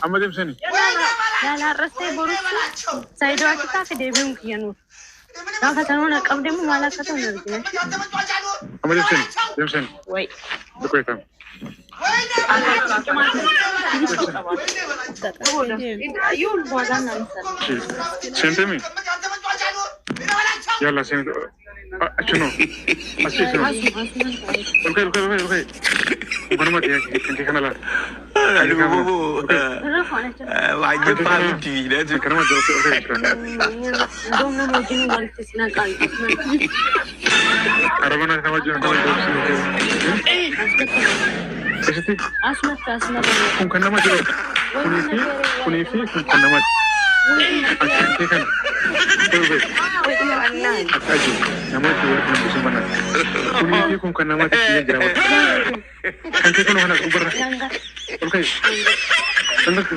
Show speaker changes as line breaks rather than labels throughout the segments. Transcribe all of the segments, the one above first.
Amma deemsani.
Laala har'as ta'e borutti Saayidoo achi taate deebi'uun kiyya nuuf. Gaafa sanuu na qabde immoo maal akka ta'u hin argine.
Amma deemsani. Deemsani.
Wayi.
Xiqqoo Seentemi. Yalla seente. Achi no. Achi no. Ol ka'e ol ka'e ol ka'e. Manuma kee kana laala.
Waajjin faamitti miidhatu.
Kanuma ol ka'e ol ka'e. Arabana nama jiran nama jiran. Asitti kun kan nama jiru. Kunii fi kunii fi kun kan namaati. Akka kee kana. Ol ka'e. Akka jiru namatti walitti nambisu mana. Kunii fi kun kan namaati kiyya jira. Kan kee kun kana gubbarra. Ol ka'e. Dandatti.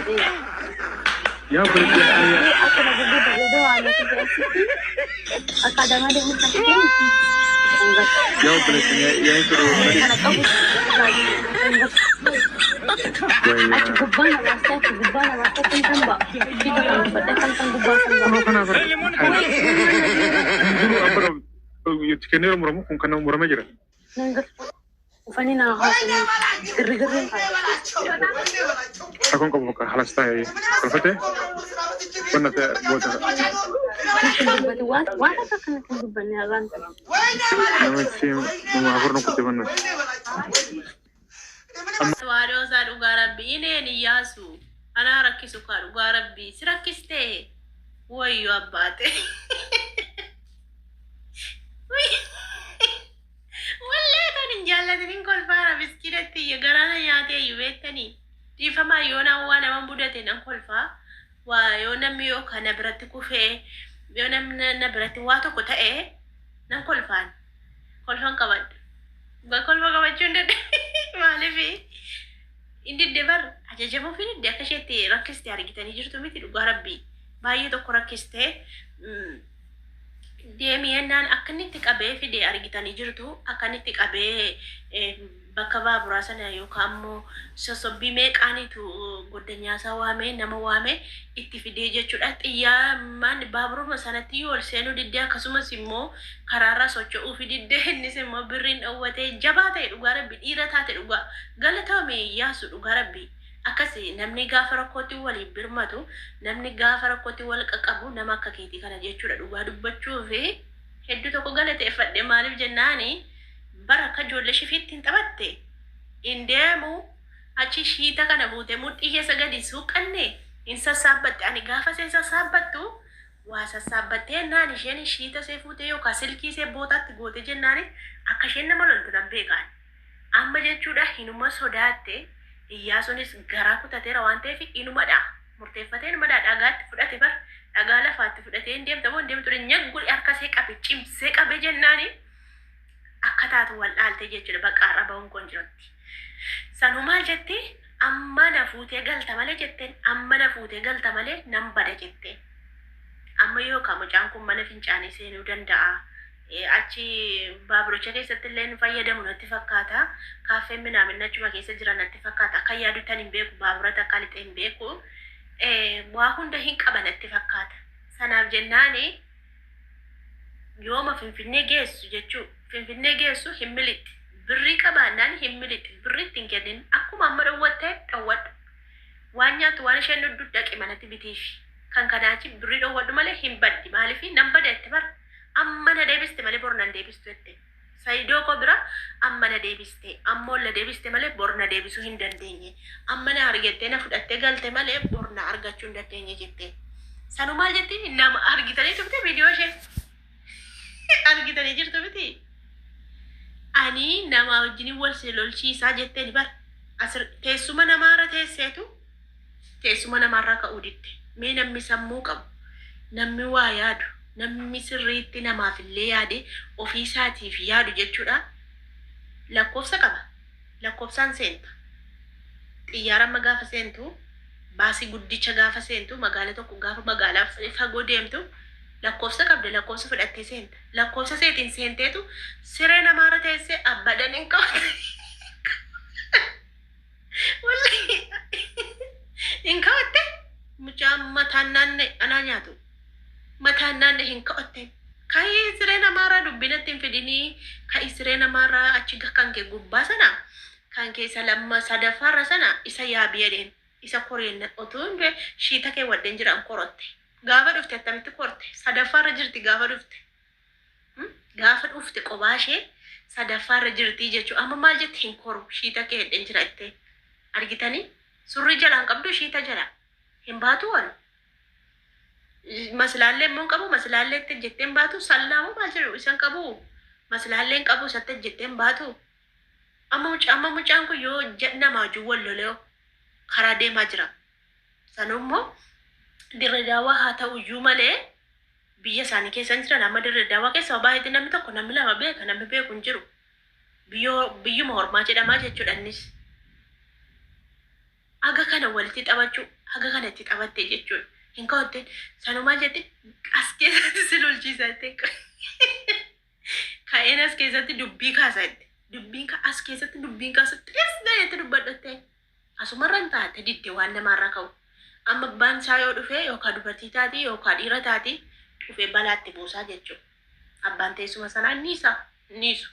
Yaa obboleettii yaa yaa obboleettii yaa yaa Kunoo kana bara. Jiru abba itti kennee muramu kun kan nama muramee jira. Rakkoon qabu bakka halas taa'ee kolfatee wanna ta'e booda namichi nama afur nu kutte banna.
Waadoo isaa dhugaa rabbii ineen iyyaasu anaa rakkisu kaa dhugaa rabbii si rakkistee wayyoo abbaate. Wallee kan hin jaallatinin kolfaara miskiinatti iyya garaana nyaatee iyyuu beektanii dhiifamaa yoo naan waa nama mudate nan kolfaa waa yoo namni yoo kana biratti kufee yoo namni na biratti waa tokko ta'e nan kolfaan kolfan qabadha. Dhugaa kolfa qabachuu hin dandeenye maaliif hin didde bar ajajamuuf hin didde akka isheetti rakkiste argitanii jirtu miti dhugaa rabbii baay'ee tokko rakkiste deemi jennaan akka inni itti qabee fide argitanii jirtu akka inni itti qabee bakka baaburaa sana yookaan immoo sossobbii meeqaaniitu goddanyaasaa waamee nama waamee itti fidee jechuudha. Xiyyaaraan baaburuma sanatti yoo ol seenuu diddee akkasumas immoo karaarraa socho'uu fi diddee innis immoo birriin dhoowwatee jabaa ta'e dhugaa rabbi dhiira taate dhugaa galatoome Iyyaasu dhugaa rabbi. Akkasi namni gaafa rakkootti waliif birmatu namni gaafa rakkootti wal qaqqabu nama akka keetii kana jechuudha dhugaa dubbachuu fi hedduu tokko galateeffadhe maaliif jennaani bara akka ijoollee shifiitti hin taphatte hin deemu achi shiita kana buute mudhii keessa gadi suuqanne hin sassaabbatte ani gaafa isheen sassaabbattu waa sassaabbattee jennaan isheen shiita ishee fuute yookaan silkii ishee bootaatti goote jennaani akka isheen nama loltu nan beekaan. Amma jechuudha hinuma sodaatte Iyyaasuunis garaa kutateera waan ta'eef inumadha. Murteeffatee inumadha dhagaatti fudhate bar dhagaa lafaatti fudhatee hin deemta moo hin deemtu nyaggu harka ishee qabe cimsee qabe jennaani akka taatu wal dhaalte jechuudha bakka har'a bahuun kun jirutti. Sanuu maal jetti amma na fuutee galta malee jetteen amma na fuutee galta malee nan bada jetteen. Amma yookaan mucaan kun mana fincaanii seenuu danda'a. Achi baaburicha keessatti illee hin fayyadamu natti fakkaata. Kaaffeen minaamin achuma keessa jira natti fakkaata. Akka yaadutti hin beeku baabura takka lixee hin beeku. Waa hunda hin qaba natti fakkaata. Sanaaf jennaani yooma Finfinnee geessu jechuu Finfinnee geessu hin miliqxi. Birrii qabaannaan hin miliqxi. Birrii itti hin kennin. Akkuma amma dhowwatte dhowwadhu. Waan nyaattu waan isheen dhugdu dhaqi manatti bitiifi. Kan kanaa achi birrii dhowwadhu malee hin baddi. Maaliif nan bada itti bara. Amma na deebiste malee bor nan deebistu jette. Saayidoo koo bira amma na deebiste. Amma ol na deebiste malee bor na deebisuu hin dandeenye. Amma na argattee na fudhattee galte malee bor na argachuu hin dandeenye jette. Sanuu maal jetti nama argitanii turte viidiyoo ishee. Argitanii jirtu miti. Ani nama wajjin wal si lolchiisaa jetteen bar. Asir teessuma namaarra teesseetu teessuma namaarraa ka'uu didde. Mee namni sammuu qabu, namni waa yaadu, namni sirriitti namaaf illee yaade ofii isaatiif yaadu jechuudha. Lakkoofsa qaba. Lakkoofsaan seenta. Xiyyaara amma gaafa seentu, baasii guddicha gaafa seentu, magaala tokko gaafa magaalaa fagoo deemtu lakkoofsa qabda lakkoofsa fudhattee seenta. Lakkoofsa seetiin seenteetu siree namaarra teessee abbadan hin qabdu. Wallahi. Mataan naanne anaa nyaatu. Mataan naanne hin ka'otte. Ka'ii siree namaarraa dubbinatti hin fidinii. Ka'ii siree namaarraa achi kan kee gubbaa sana kan kee isa lamma sadaffaarra sana isa yaabi jedheen. Isa koreen otoo hin du'e shiita kee waddeen jiran korotte. Gaafa dhufte attamitti korte? Sadaffaarra jirti gaafa dhufte. Gaafa dhufte qobaa ishee sadaffaarra jirti jechuudha. Amma maal jetti hin koru shiita kee hedheen jira jettee. Argitanii? Surrii jalaan qabdu shiita jala. Hin baatu wal. Maslaallee immoo hin qabu maslaallee itti jettee hin baatu sallaamu maal jedhu isa hin qabu maslaallee hin qabu isatti jettee hin baatu. Amma mucaan kun yoo namaa wajjin wal lolee karaa deemaa jira. Sanummoo Dirree Daawaa haa ta'u iyyuu malee biyya isaanii keessa hin jiran. Amma Dirree Daawaa keessa baay'eetti namni tokko namni lama beeka namni beeku hin jiru. Biyyuma hormaa jedhamaa jechuudha innis. Haga kana walitti taphachuu haga kana itti taphatte jechuudha. Hin ka'otte sanumaa jette as keessatti si lolchiisa jette. Ka'een as keessatti dubbii kaasa jette. Dubbiin as keessatti dubbiin kaasa xis jettee dubbadhatte. Asumarra hin taate didde waan namaarra ka'u. Amma abbaan isaa yoo dhufe yookaan dubartii taati yookaan dhiira taati dhufee balaatti buusaa jechuudha. Abbaan teessuma sanaa ni isa niisu.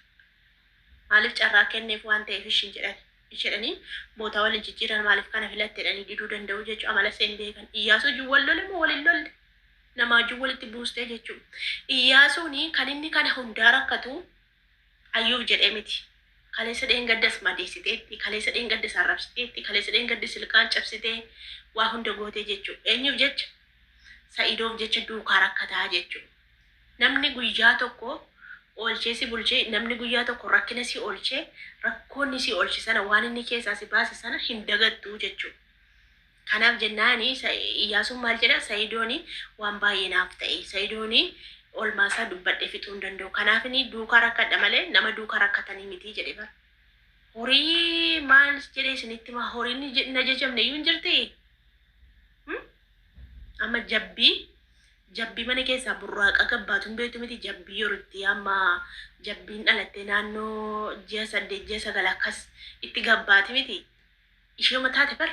Maaliif carraa kenneef waan ta'eef ishiin jedhan jedhanii bootaa waliin jijjiiran maaliif kana filatte jedhanii diduu danda'u jechuudha. Amala seen beekan. Iyyaasuu wajjin wal lole moo waliin lolle? Namaa wajjin walitti buustee jechuudha. Iyyaasuun kan inni kana hundaa rakkatu Ayyuuf jedhee miti. Kaleessa dheengaddas madeessiteetti, kaleessa dheengaddas arrabsiteetti, kaleessa dheengaddas ilkaan cabsitee waa hunda gootee jechuudha. Eenyuuf jecha? Sa'idoof jecha duukaa rakkataa jechuudha. Namni guyyaa tokko oolchee si bulchee namni guyyaa tokko rakkina si oolchee rakkoonni si oolche sana waan inni keessaa si baase sana hin dagattu jechuudha. Kanaaf jennaani Iyyaasuun maal jedha Sa'idooni waan baay'ee naaf ta'e. Sa'idooni oolmaa isaa dubbadhee fixuu hin danda'u. Kanaaf inni duukaa rakkadha malee nama duukaa rakkatanii miti jedhe bara. Horii maal jedhee isinitti himaa horiin hin ajajamne iyyuu hin jirti. Amma jabbii mana keessaa burraaqa gabbaatu hin beektu miti jabbii yerootti amma jabbiin dhalattee naannoo ji'a 8 ji'a 9 akkas itti gabbaati miti. Ishee taate bar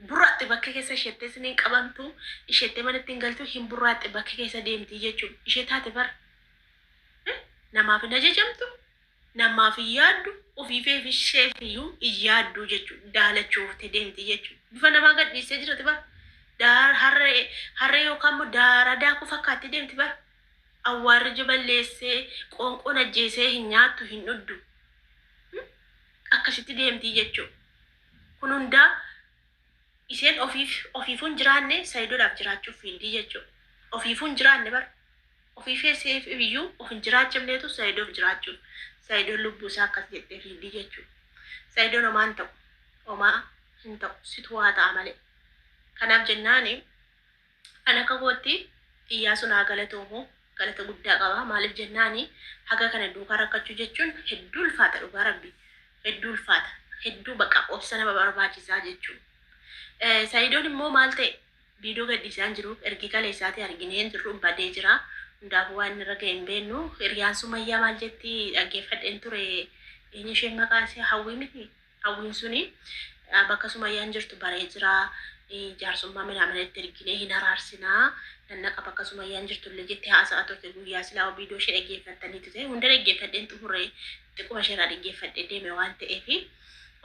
burraaxxe bakka keessa isheettee isiniin qabamtu isheettee manatti hin galtu hin burraaxxe bakka keessa deemti jechuudha. Ishee taate bar namaaf hin ajajamtu namaaf hin yaaddu ofiifeef isheef iyyuu hin yaaddu jechuudha. Daalachuuftee deemti jechuudha. Bifa namaa gadhiisee jirti bar. Harree yookaan immoo daara daakuu fakkaattee deemti bar. Awwaarri balleessee qoonqoon ajjeesee hin nyaattu hin dhugdu. Akkasitti deemti jechuudha. Kun hundaa isheen ofiifuu hin jiraanne Sa'idoodhaaf jiraachuuf fiigdi jechuudha. Ofiifuu hin jiraanne bara. Ofiifeef iyyuu of hin jiraachifneetu Sa'idoof jiraachuuf. Sa'idoon lubbuu isaa akkas jettee fiigdi jechuudha. Sa'idoon homaa hin ta'u. Homaa hin ta'u. Situ waa ta'a malee. Kanaaf jennaani an akka kootti Iyyaasuun haa galatoomu galata guddaa qaba. Maaliif jennaani haga kana duukaa rakkachuu jechuun hedduu ulfaata dhugaa rabbi. Hedduu ulfaata. Hedduu baqa obsa nama barbaachisaa jechuudha. Sa'idoon immoo maal ta'e viidiyoo gadhiisaa hin jiru. Ergi kaleessaatii arginee hin jirru badee jira. Hundaafuu waan inni irra ga'e hin beeknu. Hiriyaan Sumayyaa maal jetti dhaggeeffadheen ture. Eenyu isheen maqaan ishee Hawwii miti. Hawwiin suni bakka Sumayyaan jirtu baree jira. Jaarsummaa minaamin itti erginee hin araarsinaa. Nannaqa bakka Sumayyaan jirtu illee jettee haasa'aa turte guyyaa silaa viidiyoo ishee dhaggeeffattaniitu ta'e hunda dhaggeeffadheen xumuree xiqquma isheerraa dhaggeeffadhee deeme waan ta'eef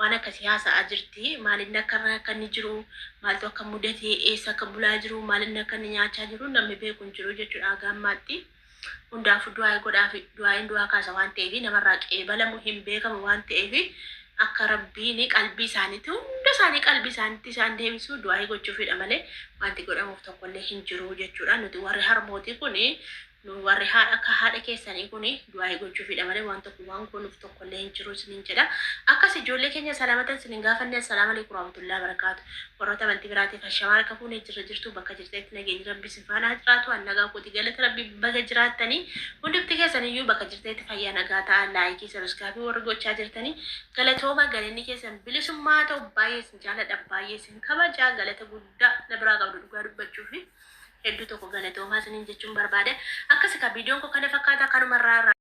waan akkasii haasa'aa jirti. Maalinni akka irra akka inni jiru maaltu akka mudatee eessa akka bulaa jiru maalinni akka inni nyaachaa jiru namni beeku hin jiru jechuudha haga ammaatti. Hundaafuu du'aa godhaa fi du'aa'iin du'aa kaasa waan ta'eef namarraa qeebalamu hin beekamu waan ta'eef akka rabbiin qalbii isaaniitti hunda isaanii qalbii isaaniitti isaan deebisu du'aa gochuufidha malee wanti godhamuuf tokkollee hin jiru jechuudha. Nuti warri harmootii kuni nu warri haadha akka haadha keessanii kuni du'aa gochuufidha malee waan tokko waan goonuuf tokkollee hin jiru isiniin jedha. Akkas ijoollee keenya salaamatan isiniin gaafanne assalaamu alaikum warahmatullahi wabarakaatu. Warroota amantii biraatiif ashamaa harka fuunee jirra jirtu bakka jirtanitti nageenyi rabbi isin faana haa jiraatu. An nagaa kooti galata rabbi baga jiraattanii hundumti keessan iyyuu bakka jirtanitti fayyaa nagaa ta'a. Like subscribe warri gochaa jirtanii galatooma galanni keessan bilisummaa ta'u baay'ee isin jaaladha baay'ee isin kabaja galata guddaa na biraa qabdu dhugaa dubbachuufi hedduu tokko galatoomaa isiniin jechuun barbaade. Akkasi ka viidiyoon koo kana fakkaata kanumarraa.